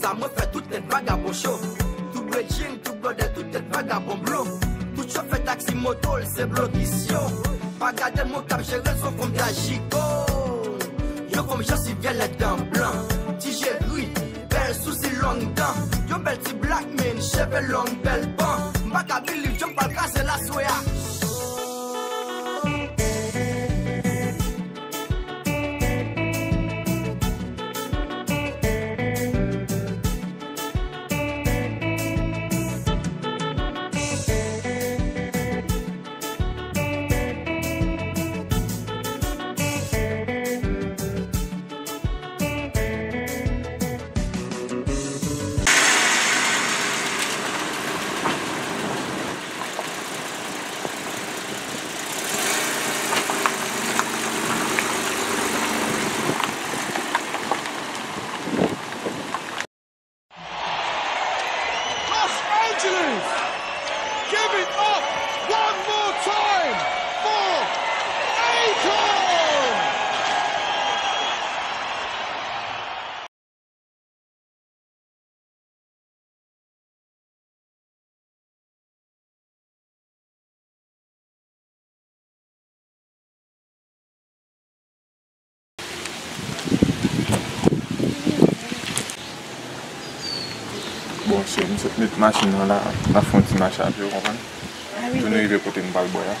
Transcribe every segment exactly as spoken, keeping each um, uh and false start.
Sa mwen fè tout tèt vagabon cho. Tout bredjin, tout blòdè, tout tèt vagabon blo. Tout chofè taksi moto l se blokis yo. Pa gade l, mwen k ap jere l, se yon fanm dajigo. Yon fanm jansiv vyolèt dan blan. Ti je gri, bèl sousi long dan. Yon bèl ti black man, cheve long, bèl ban. M pa ka believe jan m pral kraze l aswè a. Los Angeles, give it up one more time for Akon! Bon, cheri, m sot met machin nan la, n ap fè yon ti mache a pye, ou konprann? Ah wi. Pou nou rive kote n pral bwè a.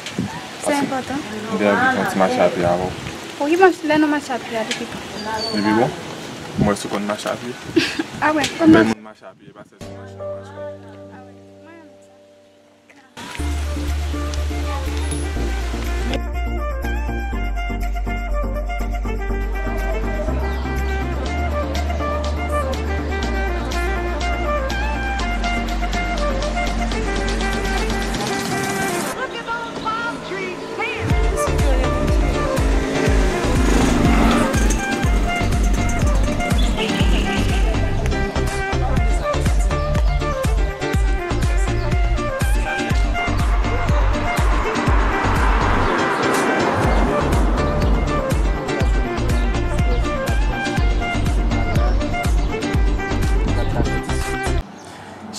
Se enpòtan. M te anvi fè yon ti mache a pye avè w. Pou ki mach-, lè nou mache a pye a, li pi bon. Li pi bon? Mwen sou konn mache a pye. Ah wi, konn mache. Bèl moun mache a pye, pa sèl sou machin nan mache. Ah wi. Mwen renmen sa.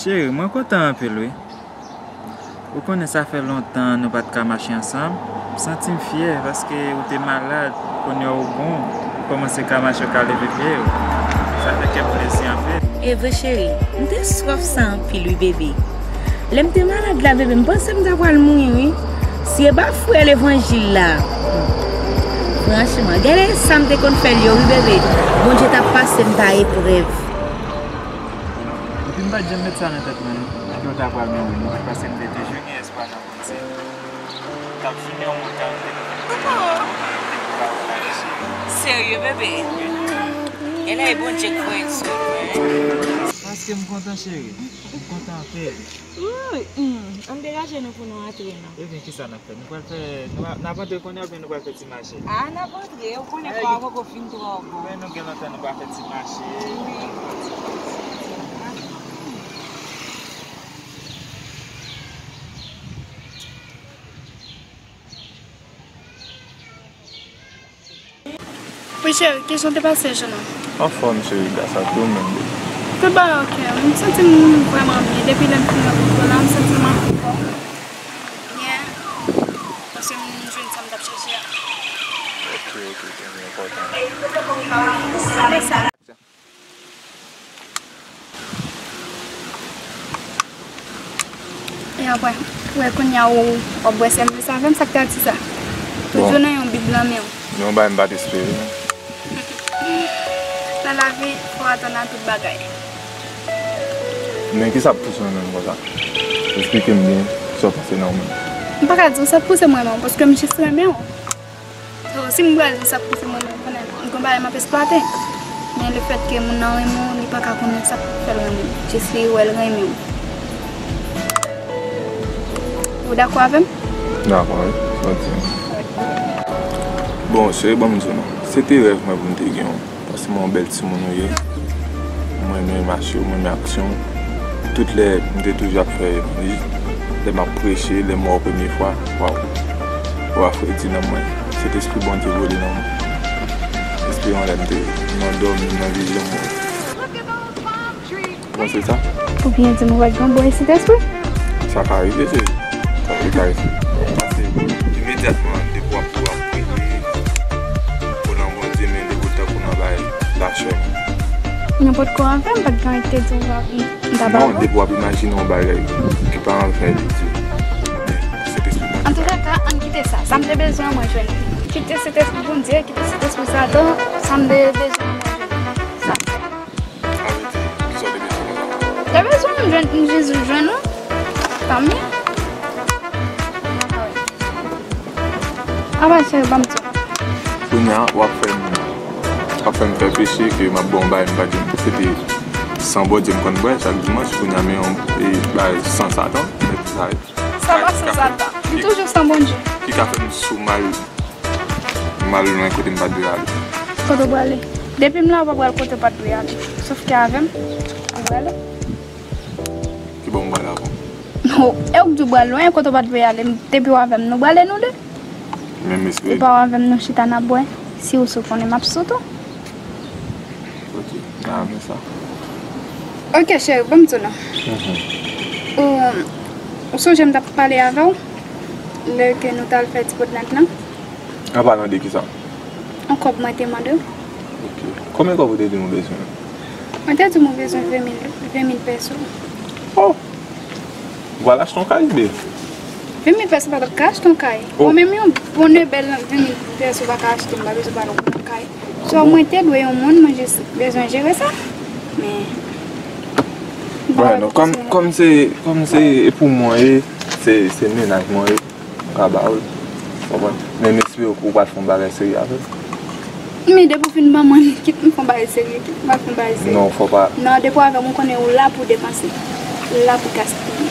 Cheri, mwen kontan anpil wi. Ou konnen sa fè lontan nou pa t ka mache ansanm. M santi m fyè paske ou te malad, kounye a ou bon, ou kòmanse ka mache, w ka leve pye yo. Sa fè kè m plezi anpil. E vre cheri, m te swaf sa anpil wi bebe. Lè m te malad la bebe, m panse m ta pral mouri wi. Si e pa frè levanjil la. Franchman, gade sa m te konn fè l yo wi bebe. Bondye t ap pase m pa eprèv. Epi m pa t janm met sa nan tèt mwen non, ke w ta pral mouri non, paske m te toujou gen espwa nan Bondye. M t ap fini yon motan, m te konn fini yon motan, m te konn ba w la, cheri. Serye, bebe? Genlè e Bondye k voye l sou mwen. Paske m kontan, cheri. M kontan anpil. Woy, hmm, ann degaje nou pou nou antre non. Ebyen, kisa n ap fè? Nou pral fè, nou a, n ap antre kounye a oubyen nou pral fè ti mache? A, n ap antre, ou konnen kò a poko fin twò bon. Men nou gen lontan nou pa fè ti mache. Wi. Wi cheri, kijan w te pase jounen w? Anfòm cheri, gras a Dye ou menm bebe. Tout bagay oke, m santi m vrèman byen. Depi lè m fin rankontre w la, m santi m anfòm. Byen, paske m jwenn sa m t ap chèche a. Oke, oke, oke, enpòtan. Apre sa. E apre, ou wè kounye a ou, w ap bwè sèl de sa avè m, sa k te ati sa? Tout jounen yon bib nan men w. Bon. Yon bagay m pa t espere non. Nan lavi, fò w atann a tout bagay. Men kisa k pouse w renmen m konsa? Esplike m byen sa w panse nan ou menm. M pa ka di w sa k pouse m renmen w, paske m jis renmen w. So, si m pral di sa k pouse mwen, m konnen m gon bagay m ap esplwate. Men lefètke moun nan renmen w, li pa ka konnen sa k fè l renmen w. Jis li wè l renmen w. Ou dakò avè m? Dakò, wi. Sa w di. Bon, cheri, ban m di w non. Se te rèv mwen pou m te gen w. Paske mwen yon bèl timoun ou ye. Mwen renmen mache w, mwen renmen aksyon w. Tout lè m te toujou ap fè li. Lè m ap preche, lè m wè w premye fwa, waw. Ou a fredi nan mwen. Sentespri Bondye vole nan mwen. Espri an lè m te nan dòmi, nan vizyon mwen. Look at those palm trees. Panse sa? Oubyen di m ou pa t gen bon Sentespri? Sa ka rive, cheri. Sa te ka rive. Paske imedyatman, depi w ap, w ap priye, ou nan Bondye, men depi w tankou nan bagay lachè. Nenpòt kò avè m, pa t gen anyen ki te di w pa, m ta ba ou. Non, depi w ap imajine yon bagay ki pa anlè Bondye, Sentespri Bondye. Antouka, ann kite sa. Sa m te bezwen, mwen jwenn li. Kite Sentespri Bondye, kite Sentespri Satan, sa m te bezwen, mwen jwenn li. Sa m fè. Sa vle di, kisa w te bezwen konsa? Te bezwen m jwenn, m jis jwenn ou. Tanmi. Apa, cheri, ban m di w. Kounye a, w ap fè m, w ap fè m fè peche ke m ap bwè yon bagay m pa t janm, se te san Bondye m konn bwè chak dimanch, kounye a men yon, e, bagay san Satan, men sa. Sa pa san Satan. Li toujou san Bondye. Ki ka fè m sou mal, mal lwen kote m pa t dwe ale. Kote w prale? Depi m la, w pa pral kote w pa t dwe ale. Sof ke avè m, ou prale. Ki bò m prale avè w? Non, e ou k di w pral lwen, kote w pa t dwe ale. Depi w avè m, nou prale nou de. Men m espere. Ou pa w avè m, nou chita n ap bwè. Si ou sou konnen m ap sou tou. Ok, m ta renmen sa. Ok, cheri, ban m di w non. Mhm. Ou, ou sonje m t ap pale avè w lè ke nou t al fè ti pwodnad lan? An palan de kisa? Yon kòb mwen te mande w. Ok. Konbyen kòb ou te di m ou bezwen? Mwen te di m ou bezwen ven mil, ven mil pèso. Oh! Ou pral achte yon kay, bebe? Ven mil pèso pa t ap ka achte yon kay. Oh. Bon, menm yon bonè bèl ven mil pèso pa ka achte, m pa bezwen pale w pou yon kay. So, mwen te dwe yon moun, mwen jis bezwen jere sa. Men, m pa wè non, kòm, kòm se, kòm se, e pou mwen, e, se, se mennaj mwen, e. M ka ba ou l, w konprann? Men m espere ou pral fè yon bagay serye avè l. Men depi w fin ban mwen, kit m fè yon bagay serye, kit m pa fè yon bagay serye. Non, fò pa. Non, depi w avè m, ou konnen ou la pou depanse. Ou la pou gaspiye.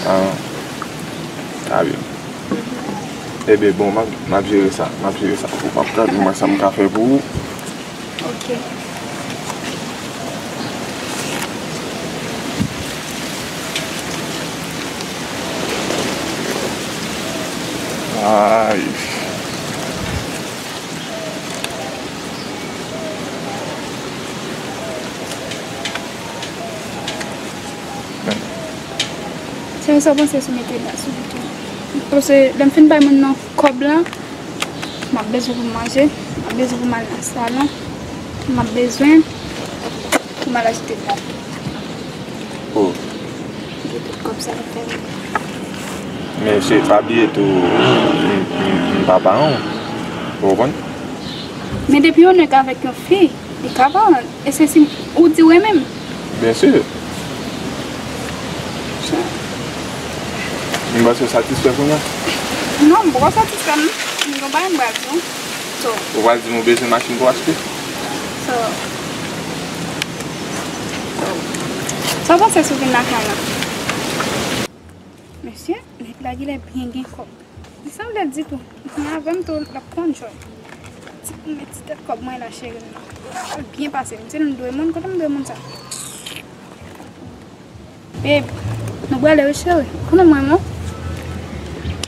Ah, ta byen. Ebyen, bon, m ap, m ap jere sa, m ap jere sa. Ou p ap gade mwen sa m ka fè pou ou. Ok. Ay. Cheri, sa w panse sou mete la sou bouton? Paske lè m fin bay moun nan kòb la, m ap bezwen pou m manje, m ap bezwen pou m al nan salon, m ap bezwen pou m al achte dòt. Oh. Gen tout kòb sa yo fè. Men se pa bliye tou, m, m, m pa paran w. Ou konprann? Men depi yon nèg avèk yon fi, li ka paran l. E se si ou di w renmen m. Byen si. M panse w satisfè kounye a. Non, m poko satisfè m. M gen yon bagay m pral di w. So. Ou pral di m ou bezwen machin pou w achte? So. So. Sa w panse sou vin lakay la? Mesye, nèg la genlè byen gen kòb. Li sanble l di tou. Li avè m tou, l ap konn jòy. Ti, men ti tèt kòb mwen la, cheri m nan. L byen pase m. Se nou dwe moun, kote m dwe moun sa? Babe, nou prale wi, cheri. Konnen mwen, non?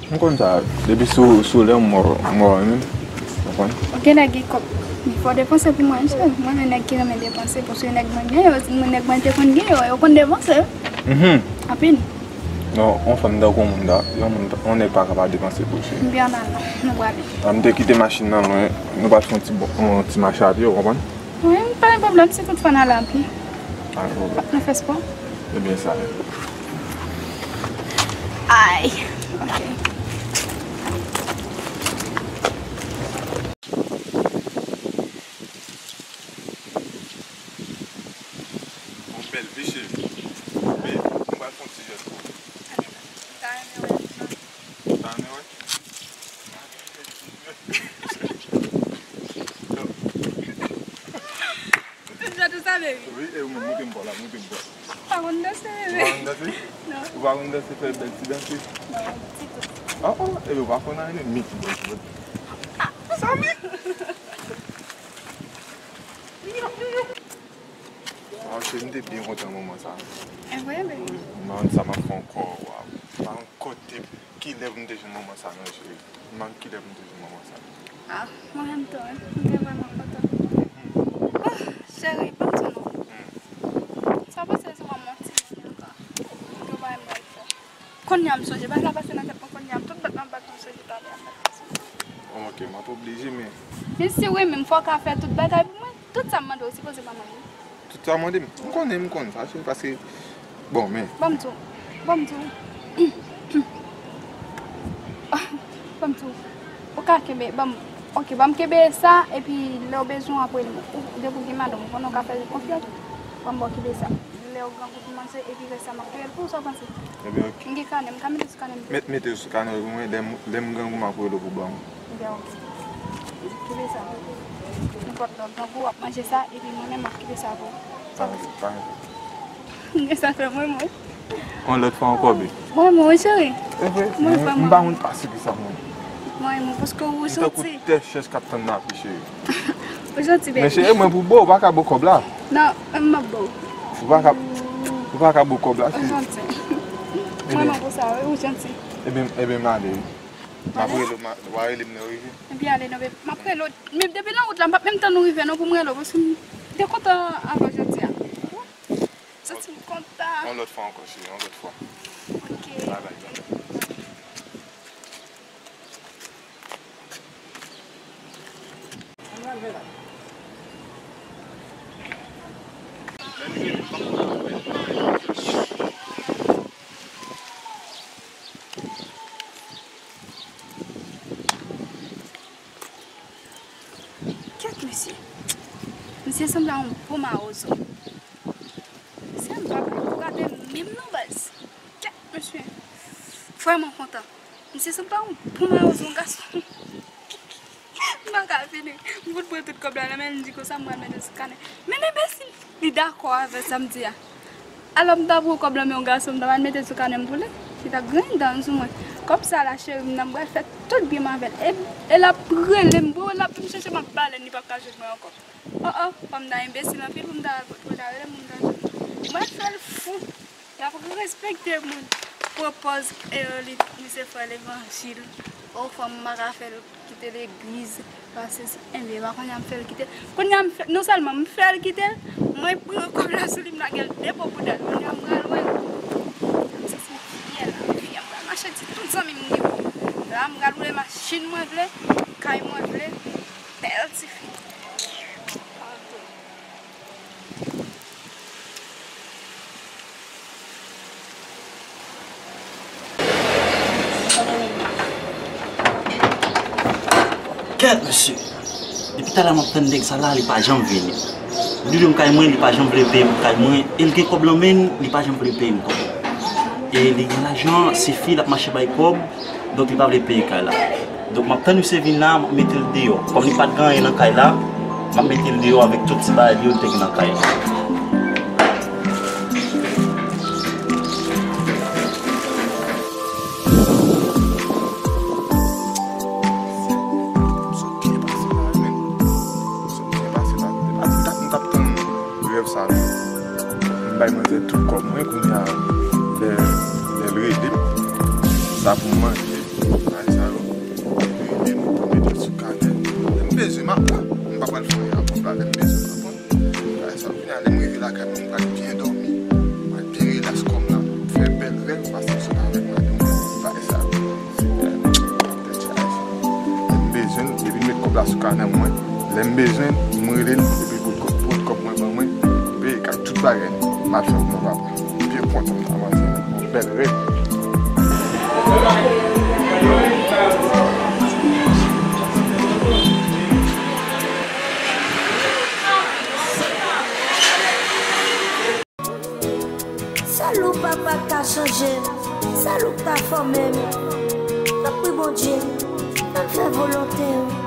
M konn sa. Depi sou, sou lè m wè w, m wè w menm. Ou konn? Ou genlè gen kòb. Men fò w depanse pou mwen, cheri. Mwen, se nèg ki renmen depanse, paske nèg mwen gen yo, nèg mwen te konn gen yo, yo konn depanse. Mhm. Anpil. Non, yon fanm tankou w, moun ta, yon moun, yon nèg pa ka pa depanse pou li. M byen nan, non, nou prale. An, m te kite machin nan lwen, nou pral fè yon ti, yon ti mache a pye, w konprann? Wi, pa gen pwoblèm, si tout fwa n ale a pye. Pa gen pwoblèm. Fòk nou fè spò. Ebyen, sa. Ay, ok. Yon bèl vi, cheri. Men, nou pral fè yon ti jès pou ou. Ou ta renmen wè m jan? Ou ta renmen wè? Ou te djòt ou sa, baby? Wi, e ou menm, montre m bò la, montre m bò. Pa konn danse, baby. Ou pa konn danse? Non. Ou pa konn danse, fè bèl ti danse? Non, ti tou. Ah, ah, e ou pa konn anyen, men ki bèl ti danse. Ah. Sa, men. Ah, cheri, m te byen kontan moman sa. E vre, baby? Wi, m pa konn sa m ap fè ankò, waw. M pa konn kote, kilè pou m te jwenn moman sa, non, cheri. M pa konn kilè pou m te jwenn moman sa. Ah, mwen menm tou, wi. M te vrèman kontan. Oh, cheri, ban m di w non. Hmm. Sa w panse sou Kounye a m sonje, bagay la pase nan tèt mwen kounye a, tout bat m ap bat m sonje talè a m bat pase. Ok, m ap oblije, men. Men si w renmen m, fò w ka fè tout bagay pou mwen. Tout sa m mande w, sipoze ban mwen li. Tout sa w mande m? M konnen, m konn sa, cheri, paske, bon, men. Ban m di w. Ban m di w. Ban m di w. Ou ka kenbe, ban m, ok, ban m kenbe sa, epi lè w bezwen w ap rele m. Ou, depi w gen madanm, ou konnen w ka fè l konfyans. Ban m ba w kenbe sa. Lè w grangou pou manje, epi rès la m ap peye l pou ou, sa w panse? Ebyen, ok. M gen kanè, m ka mete sou kanè m. Met, mete sou kanè w pou mwen, lè m, lè m grangou m ap rele w pou ban mwen. Ebyen, ok. Kenbe sa. Nenpòt lè w grangou, w ap manje sa, epi mwen menm m ap kenbe sa pou ou. Sa w panse? Pa gen pwoblèm. Sa fè mwen, mwen. Yon lòt fwa ankò, baby. Mwen, mwen, cheri. E vre? Mwen, mwen, m pa moun pase ki sa, mwen. Mwen, mwen, paske ou janti. M tankou tè chèch k ap tann lapli, cheri. Ou janti, baby. Men cheri, mwen pou bo, ou pa ka bo kòb la. Non, m ap bo. Ou pa ka, ou pa ka bo kòb la, cheri. Ou janti. Mwen, mwen pou sa, wi, ou janti. Ebyen, ebyen, m ale, wi. M ap rele w, m a, w a rele m lè w rive. Ebyen, ale non, baby. M ap rele w. Men depi nan wout la, m p ap menm tann ou rive, non, pou m rele w, paske m te kontan avè w jodi a. Santi m kontan. Yon lòt fwa ankò, cheri, yon lòt fwa. Ok. Bye bye, bye bye. Kèt mesye. Misye sanble a yon bon mawozo. Misye m pa pou gade menm non baz. Kèt mesye. Vrèman kontan. Misye sanble a yon bon mawozo, yon gason. M pa ka fini. M fout pran tout kòb la nan men l, m di konsa m pral mete sou kanè. Men enbesil, li dakò avè sa m di a. Alò m ta pran kòb la men yon gason, m ta pral mete l sou kanè m pou li. Li t ap griyen dan l sou mwen. Kòb sa la, cheri m nan, m pral fè tout byen m avè l. E, e l ap rele m, bro, l ap vin chèche m ap bale l, li p ap ka jwenn mwen ankò. Oh, oh, fanm nan enbesil anpil pou m ta, pou l ta rele m, pou m ta jwenn. Mwen fè l fou. Y ap respekte moun. Pran pòz, e, li, misye fè levanjil. Oh, fanm m pa ka fè l kite legliz. Paske si, enben, pa kounye a m fè l kite l. Kounye a m fè, non sèlman m fè l kite l, mwen pran kòb la sou li, m lage l depo bouda l. Kounye a m pral wè l. M santi m fyè la, m fyè. M pral mache di tout zanmi m gen pou m. La, m pral woule machin mwen vle, kay mwen vle. Bèl tifi. Kèt, mesye! Depi talè m ap tann nèg sa la, li pa janm vini. Li di m kay mwen, li pa janm vle peye m kay mwen, e l gen kòb lan men l, li pa janm vle peye m kòb. E li gen lajan, se fi l ap mache bay kòb, donk li pa vle peye kay la. Donk, m ap tann misye vin la, m ap mete l deyò. Kòm li pa t gen anyen nan kay la, m ap mete l deyò avèk tout ti bagay li yo li te gen nan kay la. Sot byen pase la, wi, men. Sot byen pase la. Depi dat m t ap tann rèv sa, non. M bay manzè tout kòb mwen, kounye a, lè, lè l rele m, sa pou m manje, bagay sa yo. Epi, epi nou pou mete l sou kanè. Lè m bezwen, m ap la. M pa pral fè anyen avè w la. Lè m bezwen, m ap pran. Bagay sa, kounye a, lè m rive lakay mwen, m pral byen dòmi. M pral byen rilaks kò m la. M fè bèl rèv, paske m sot avèk madanm mwen. Bagay sa, se tèt chaje. Lè m bezwen l, epi m met kòb la sou kanè mwen. Lè m bezwen l, m rele l, epi l pot kòb, pot kòb mwen ban mwen. Peye kay, tout bagay. M al fè pou mwen, papa. Byen kontan, avanse. Bèl rèv. Sèl ou, papa, k ka chanje m. Sèl ou k ka fòme m. Tanpri, Bondye, fè m fè volonte w.